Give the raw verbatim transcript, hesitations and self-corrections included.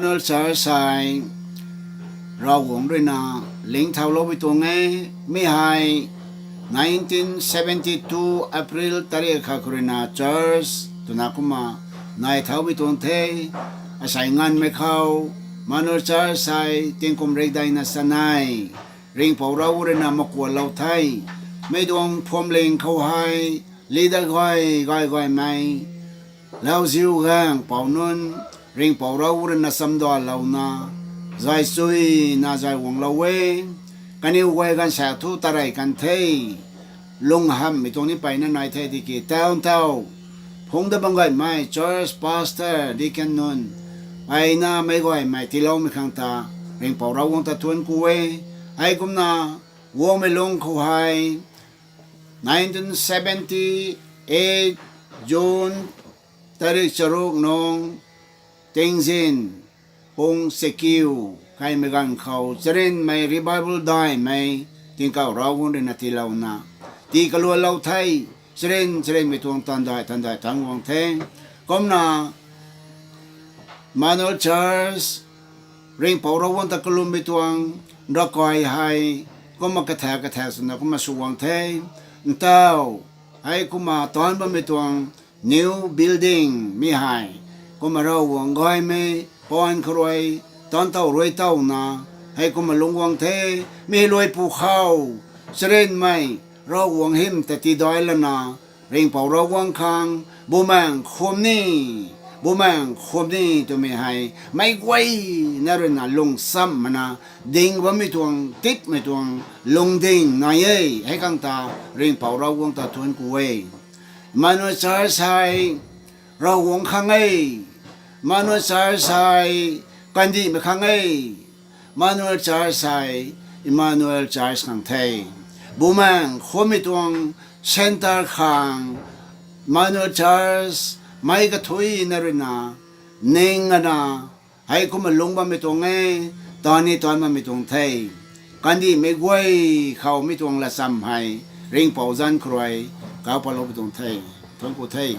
Church hei Ravguangc ruina lingthauloupui tuang e. Mi hei nineteen seventy two April tarik kha khou ruina church twna kumna nai thaupui tuang the. Asei nganvmei khou Emmanuel Church hei tingkum rikdeina chanei Ringhpouc Ravguangc ruina makuatlou the. Mi tuang phuamling khou hei leader gay gay gaymei Lauziu Gaeng Pou nunc Ringhpouc Ravguangc ruina chamdalouna zay chuyna zay guanglou e. Kaniw guay ganv sa thu tarey kan the. Lung hamhmei tuang ni mpeyna nai the tiki tau tau phungc da bam gaymei church pastor, deacon nunc mpeyna meic guaymei tiiloumei khang ta Ringhpouc Ravguangc ta thuanc ku e. Heikumna guangmei lung khou hei nineteen seventy eight June tarik charuk nung tingzin pung chakiu kaimei ganv khou charynmei revival daihmei tingkauh Ravguangc ruina tiilouna tii kaluatlou the. Charyn charynmei tuang taanv daih taanv daih tangc guang the. Kumna Emmanuel Church Ringhpouc Ravguangc ta kalummei tuang ravkai hei kumna kathak kathak swna kumna sw guang the. Ntau, heikumna taanc bammei tuang new building mi hei kumna Ravguangc gaymei paan khou rui taanc tow rui towna heikumna lungc guang the. Mi luaipu khou charynmei Ravguangc hym ta tiidaic lana Ringhpouc Ravguangc khang Bumaengc Khwam ni, Bumaengc Khwam ni twmei hei meic guayna ruina lung cham mana ding bammei tuang tipmei tuang lungding nai e. Hei khang ta Ringhpouc Ravguangc ta thuanc ku e. Emmanuel Church hei Ravguangc khang e. Emmanuel Church hei kandihmei khang e. Emmanuel Church hei Emmanuel Church khang the. Bumaengc Khwammei tuang centre khang Emmanuel Church meic kathuicna ruina ning ana heikumna lungc bammei tuang e, taanv ni taanc bammei tuang the. Kandihmei guay khou mi tuang latcham hei Ringhpouc zanc khou rui kauc patloupui tuang the. Thuanc ku the.